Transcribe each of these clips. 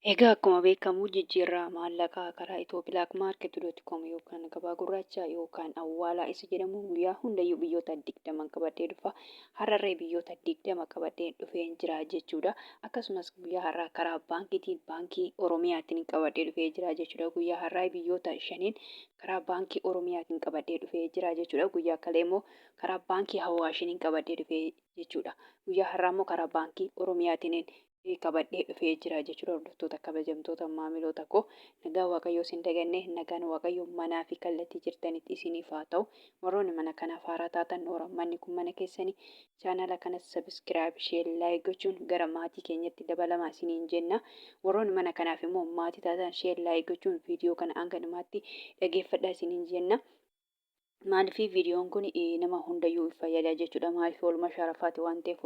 Egaa akkuma beekamu jijjiirraa maallaqaa karaa ethio-blackmarket.com yookaan gabaa gurraacha yookaan awwaalaa isa jedhamu guyyaa hundayyuu biyyoota 20 qabadhee dhufa. Har'arree biyyoota 20 qabadhee dhufeen jira jechuudha. Akkasumas guyyaa har'aa karaa baankiitiin, baankii Oromiyaatiin qabadhee dhufee jira jechuudha. Guyyaa har'aa biyyoota shaniin karaa baankii Oromiyaatiin qabadhee dhufee jira jechuudha. Guyyaa kalee immoo karaa baankii Hawaashiniin qabadhee dhufee jechuudha. Guyyaa har'aa immoo karaa baankii Oromiyaatiin qabadhee dhufee jira jechuudha. Hordoftoota, kabajamtoota maamiloota koo, nagaan Waaqayyoo isin daganne, nagaan Waaqayyoo manaa fi kallattii jirtanitti isiniif haa ta'u. Warroonni mana kanaaf haaraa taatan, noora, manni kun mana keessanii, chaanala kanas subscribe, share, like gochuun gara maatii keenyatti dabalamaa isiniin jenna. Warroonni mana kanaaf immoo maatii taatan, share, like gochuun viidiyoo kana hanga dhumaatti dhageeffadhaa isiniin jenna. Maaliif viidiyoon kun nama hundayyuu fayyada jechuudha. Maaliif oolmaa sharafaati waan ta'eef,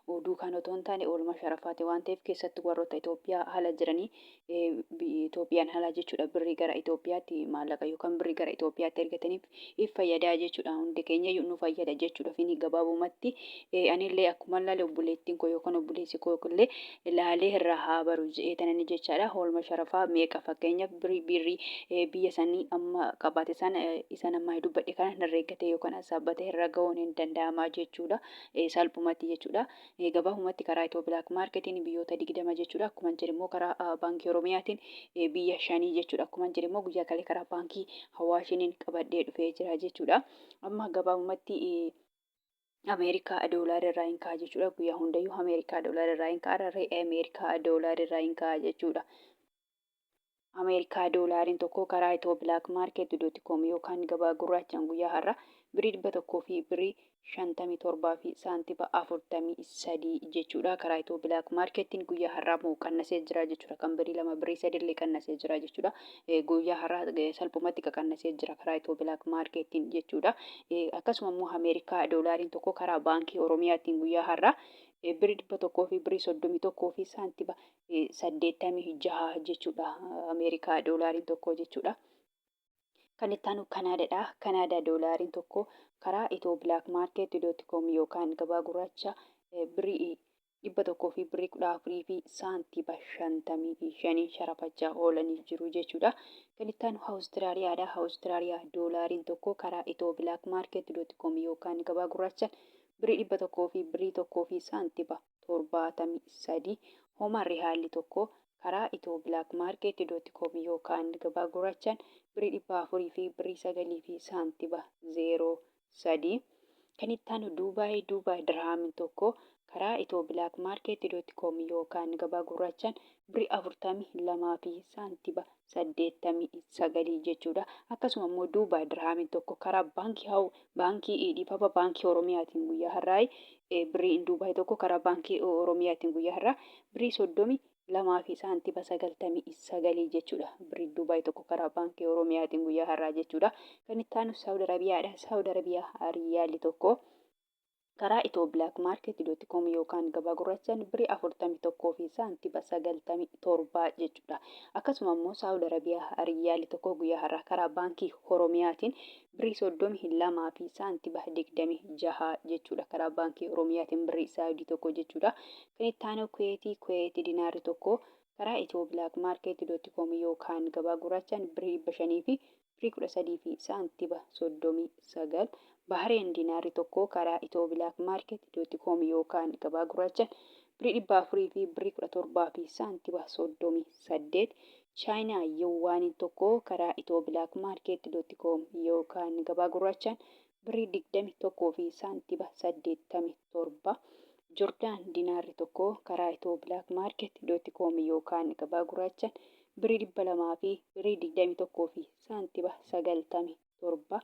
oduu kan otoo hin taane oolmaa sharafaati waan ta'eef, keessattuu warroota Itoophiyaa haala jiranii, Itoophiyaan haala jechuudha, birrii gara Itoophiyaatti maallaqa yookaan birrii gara Itoophiyaatti ergataniif if fayyadaa jechuudha. Hundi keenya nu fayyada jechuudha. Fini gabaabumatti anillee akkuma ilaale obboleettiin koo yookaan obboleessi koo illee ilaalee irraa haa baru jedhee tanani jechaadha. Oolmaa sharafaa meeqa, fakkeenyaaf birrii biyya sanii amma qabaate sana isan amma dubbadhe kana herreeggatee yookaan assaabbatee irra ga'uun hin danda'amaa jechuudha. Salphumatti jechuudha. Gabaabumatti karaa Ethio Black Marketiin biyyoota 20 jechuudha. Akkuma jedhe immoo karaa baankii Oromiyaatiin biyya shanii jechuudha. Akkuma jedhe immoo guyyaa kalee karaa baankii Hawaashiniin qabadhee dhufee jira jechuudha. Amma gabaabumatti Ameerikaa doolaara irraa hin ka'a jechuudha. Guyyaa hundayyuu Ameerikaa doolaara irraa hin ka'a. Rarree Ameerikaa doolaara irraa hin ka'a jechuudha. Ameerikaa doolaariin tokko karaa ethio-blackmarket.com yookaan gabaa gurraachaan guyyaa har'a birrii 100 fi birrii 57 fi saantiba 43 jechuudha. Karaa Ethio Black Marketiin guyyaa har'aa immoo qannasee jira jechuudha. Kan birrii 2, birrii 3 illee qannasee jira jechuudha. Guyyaa har'aa salphumatti qaqannasee jira karaa Ethio Black Marketiin jechuudha. Akkasuma immoo Ameerikaa doolaariin tokko karaa baankii Oromiyaatiin guyyaa har'aa birrii 100 fi birrii 31 fi saantiba 86 jechuudha. Ameerikaa doolaariin tokko jechuudha. Kan itti aanu Kanaadaadha. Kanaadaa doolaariin tokko karaa ethio-blackmarket.com yookaan gabaa gurraacha birrii 100 fi birrii 14 fi saantiba 55 sharafachaa oolanii jiru jechuudha. Kan itti aanu Awustiraaliyaadha. Awustiraaliyaa doolaariin tokko karaa ethio-blackmarket.com yookaan gabaa gurraacha birrii 100 fi birrii 1 fi saantiba 73. Homaa rihaalli tokko karaa ethio-blackmarket.com yookaan gabaa gurraachaan birrii 400 fi birrii 9 fi saantiba 03. Kan itti aanu Duubaay. Duubaay dirhaamiin tokko karaa ethio-blackmarket.com yookaan gabaa gurraachaan birrii 42 fi saantiba 89 jechuudha. Akkasuma immoo Duubaay dirhaamiin tokko karaa baankii haw baankii, dhiifama, baankii Oromiyaatiin guyyaa har'aa birriin Duubaay tokko karaa baankii Oromiyaatiin guyyaa har'aa birrii 32 fi saantiba 99 jechuudha. Birriin Duubaay tokko karaa baankii Oromiyaatiin guyyaa har'aa jechuudha. Kan itti aanu Saawud Arabiyaadha. Saawud Arabiyaa riyaalli tokko karaa ethio-blackmarket.com yookaan gabaa gurraachaan birrii 41 fi saantiba 97 jechuudha. Akkasuma immoo Saawud Arabiyaa riyaali tokko guyyaa har'aa karaa baankii Oromiyaatiin birrii 32 fi saantiba 26 jechuudha. Karaa baankii Oromiyaatiin birrii Saawudii tokko jechuudha. Kan itti aanu Kuweetii. Kuweetii dinaarri tokko karaa ethio-blackmarket.com yookaan gabaa gurraachaan birrii 500 fi birrii 13 fi saantiba 39. Bahareen dinaarri tokko karaa ethio-blackmarket.com yookaan gabaa gurraachaan birrii 400 fi birrii 17 fi saantiba 38. Chaayinaa yuwaaniin tokko karaa ethio-blackmarket.com yookaan gabaa gurraachaan birrii 21 fi saantiba 87. Jordaan dinaarri tokko karaa ethio-blackmarket.com yookaan gabaa gurraachaan birrii 200 fi birrii 21 fi saantiba 97.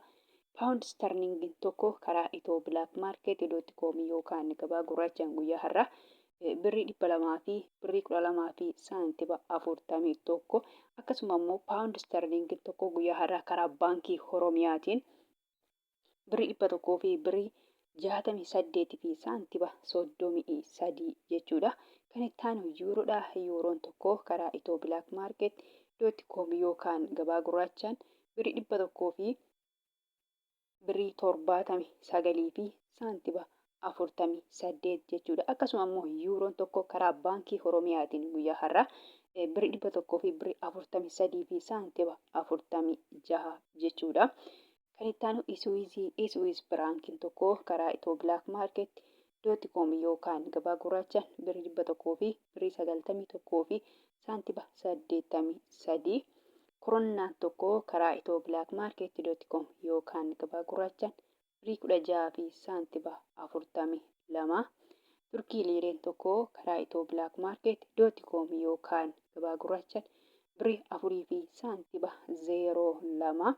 Paawund sterlingin tokko karaa ethio-blackmarket.com yookaan gabaa gurraachaan guyyaa har'aa birrii 200 fi birrii 12 fi saantiba 41. Akkasuma immoo paawund sterlingin tokko guyyaa har'aa karaa baankii Oromiyaatiin birrii 100 fi birrii 68 fi saantiba 33 jechuudha. Kan itti aanu yuuroodha. Yuuroon tokko karaa ethio-blackmarket.com yookaan gabaa gurraachaan birrii 100 fi birrii 79 fi saantiba 48 jechuudha. Akkasuma immoo yuuroon tokko karaa Baankii Oromiyaatiin guyyaa har'aa birrii 100 fi birrii 43 fi saantima 46 jechuudha. Kan itti aanu Iswiis Biraankiin tokko karaa Itoo Black Market dot com yookaan gabaa gurraachaan birrii 100 fi birrii 91 fi saantima 83. Koronnaan tokko karaa Itoo Black Market dot com yookaan gabaa gurraachaan birrii 16 fi saantima 42. Turkii liireen tokko karaa Itoo Black Market dot com yookaan gabaa gurraachaan birrii 4 fi saantima 02.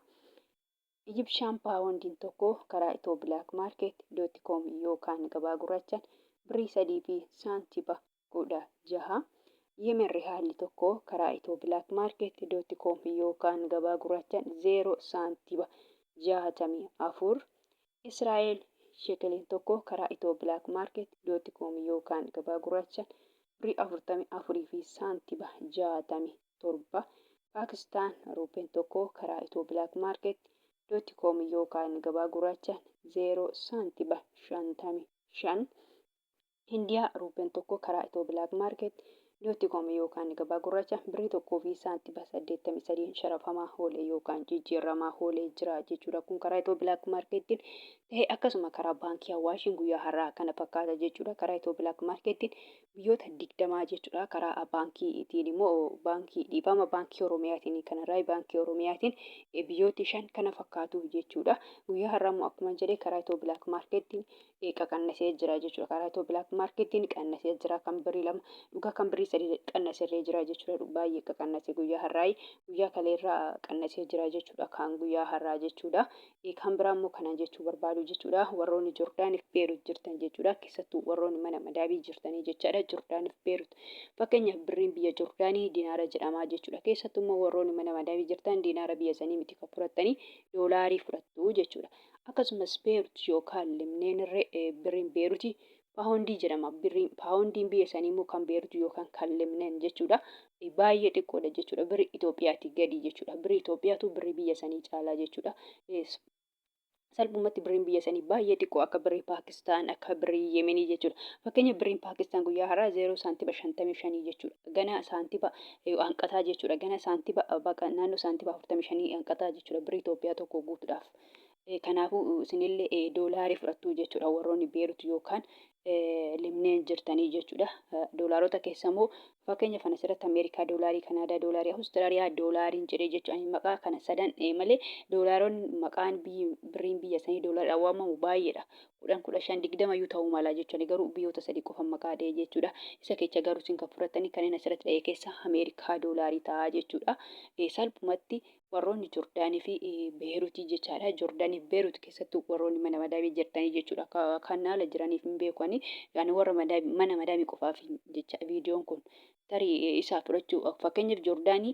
Ijibshaan paawondiin tokko karaa Itoo Black Market dot com yookaan gabaa gurraachaan birrii 3 fi saantima 16. Yemen rihaalli tokko karaa Itoo Black Market dot com yookaan gabaa gurraachaan 0 saantima 64. Israa'el shekeliin tokko karaa Itoo Black Market dot com yookaan gabaa gurraachaan birrii 44 fi saantima 67. Paakistaan ruupeen tokko karaa Itoo Black Market dot com yookaan gabaa gurraachaan 0 saantima 55. Hindiyaa ruupeen tokko karaa Itoo Black Market dot com yookaan gabaa gurraacha birrii 1 fi saantima 83 sharafamaa oolee yookaan jijjiiramaa oolee jira jechuudha. Kun karaa Itoo Black Marketiin ta'e, akkasuma karaa Baankii Awaashiin guyyaa har'aa kana fakkaata jechuudha. Karaa Itoo Black Marketiin biyyoota 20 jechuudha. Karaa baankiitiin immoo, baankii, dhiifama, Baankii Oromiyaatiin, kanarraa Baankii Oromiyaatiin biyyooti 5 kana fakkaatu jechuudha. Guyyaa har'aa immoo akkuma jedhe karaa Itoo Black Marketiin qaqannasee jira jechuudha. Karaa Itoo Black Marketiin qannasee jira, kan birrii 2 dhugaa, kan birrii 3 qannasee jira jechuudha. Baay'ee qaqannasee guyyaa har'aa, guyyaa kaleerraa qannasee jira jechuudha. Kan guyyaa har'aa jechuudha. Kan biraa immoo kana jechuu barbaadu jechuudha. Warroonni Jordaaniif Beerut jirtan jechuudha. Keessattuu warroonni mana madaabii jirtanii jechaadha. Jordaaniif Beerut. Fakkeenyaaf, birriin biyya Jordaanii dinaara jedhamaa jechuudha. Keessattuu immoo warroonni mana madaabii jirtan dinaara biyya sanii miti kan fudhattanii, doolaarii fudhattu jechuudha. Akkasumas Beerut yookaan Lemneen irree birriin Beeruti paawundii jedhama. Birriin paawundiin biyya sanii immoo kan Beerut yookaan kan Lemneen jechuudha. Baay'ee xiqqoodha jechuudha. Birri Itoophiyaatii gadi jechuudha. Birri Itoophiyaatu birrii biyya sanii caalaa jechuudha. Salphumatti birriin biyya sanii baay'ee xiqqoo, akka birrii Paakistaan, akka birrii Yemenii jechuudha. Fakkeenya, birriin Paakistaan guyyaa har'aa 0 saantima 55 jechuudha. Gana saantima hanqataa jechuudha. Gana saantima baqa naannoo saantima 45 hanqataa jechuudha birrii Itoophiyaa tokko guutuudhaaf. Kanaafuu isinillee doolaarii fudhattu jechuudha, warroonni Beerut yookaan Lemneen jirtanii jechuudha. Doolaarota keessa immoo fakkeenyaaf kan asirratti Ameerikaa doolaarii, Kanaadaa doolaarii, Awustiraaliyaa doolaariin jedhee jechuudha. Ani maqaa kana sadan malee doolaaronni maqaan birriin biyya sanii doolaariidhaan waamamu baay'eedha. 10, 15, 20 iyyuu ta'uu mala jechuudha. Garuu biyyoota sadii qofa maqaa dha'e jechuudha. Isa keessa garuu isin kan fudhattanii kanneen asirratti dha'e keessa Ameerikaa doolaarii ta'a jechuudha. Salphumatti warroonni Jordaanii fi Beeruutii jechaadha. Jordaanii fi Beerut keessattuu warroonni mana madaamii jirtanii jechuudha. Kan haala jiraniif hin beekani. Yani warra mana madaamii qofaaf jecha viidiyoon kun tarii isaa fudhachuu, fakkeenyaaf Jordaanii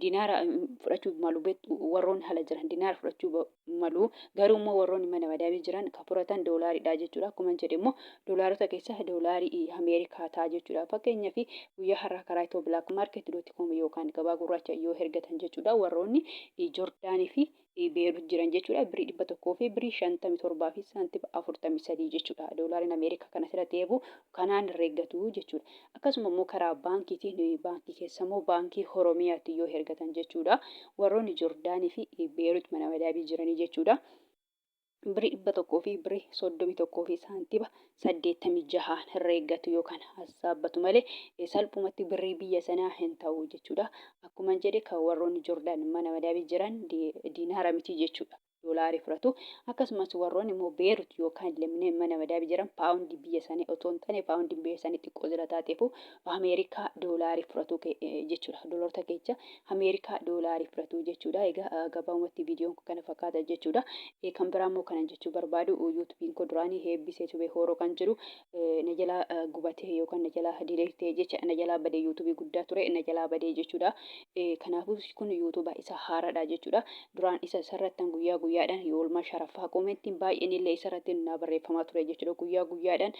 dinaara fudhachuu malu beektu, warroonni haala jiran dinaara fudhachuu malu, garuu immoo warroonni mana madaamii jiran kan fudhatan doolaariidha jechuudha. Akkuma jedhe immoo doolaarota keessa doolaarii Ameerikaa ta'a jechuudha. Fakkeenyaaf, guyyaa har'aa karaa Itoo Black Market dot com yookaan gabaa gurraacha yoo ergatan jechuudha, warroonni Jordaanii fi Beerut jiran jechuudha, birrii 100 fi birrii 57 fi saantima 43 jechuudha. Doolaariin Ameerikaa kana asirratti eegu kanaan herreeggatu jechuudha. Akkasuma immoo karaa baankiitiin, baankii keessa immoo Baankii Oromiyaatti yoo ergatan jechuudha, warroonni Jordaanii fi Beerut mana madaabii jiranii jechuudha, birrii 100 fi birrii 31 fi saantima 86 herreeggatu yookaan hassaabbatu malee salphumatti birrii biyya sanaa hin ta'u jechuudha. Akkuma jedhe kan warroonni Jordaan mana madaabii jiran diinaara miti jechuudha. Doolaarii fudhatu. Akkasumas warroonni immoo Beerut yookaan Lemneen mana madaabii jiran paawundii biyya sanii otoo hin taane, paawundiin biyya sanii xiqqoo jira taateefu, Ameerikaa doolaarii fudhatu jechuudha. Doolaarota keessa Ameerikaa doolaarii fudhatu jechuudha. Egaa gabaabumatti viidiyoon kun kana fakkaata jechuudha. Kan biraa immoo kanan jechuu barbaadu, yuutuubiin koo duraanii Heebbisee Tube Hooroo kan jedhu na jalaa gubatee yookaan na jalaa delete jecha na jalaa badee, yuutuubii guddaa ture na jalaa badee jechuudha. Kanaafuu kun yuutuuba isa haaraadha jechuudha. Duraan isa isarrattan guyyaa guyyaadhaan oolmaa sharaffaa koomentiin baay'een illee isarratti na barreeffamaa ture jechuudha. Guyyaa guyyaadhaan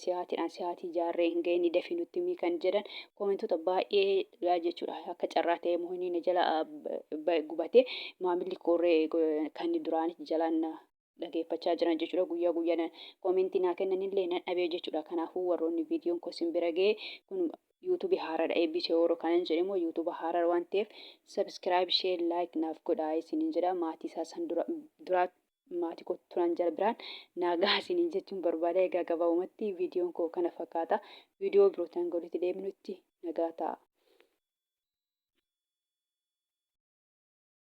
si'aatiidhaan si'aatii jaarree hin ga'in, dafii nutti himii kan jedhan koomentoota baay'eedha jechuudha. Akka carraa ta'ee immoo inni na jala gubatee, maamilli koorree kan duraan jalaan dhageeffachaa jiran jechuudha. Guyyaa guyyaan koomentii naa kennanillee nan dhabee jechuudha. Kanaafuu warroonni viidiyoon koo isin bira ga'e, kun yuutuubii haaraadha. ABC Oro kanan jedhe immoo yuutuuba haaraa waan ta'eef, subscribe, share, like naaf godhaa isiniin jedha. Maatii isaa san dura duraa maatii koo turan jala biraan nagaa isiniin jechuun barbaada. Egaa gabaabumatti viidiyoon koo kana fakkaata. Viidiyoo birootaan walitti deebinutti nagaa ta'a.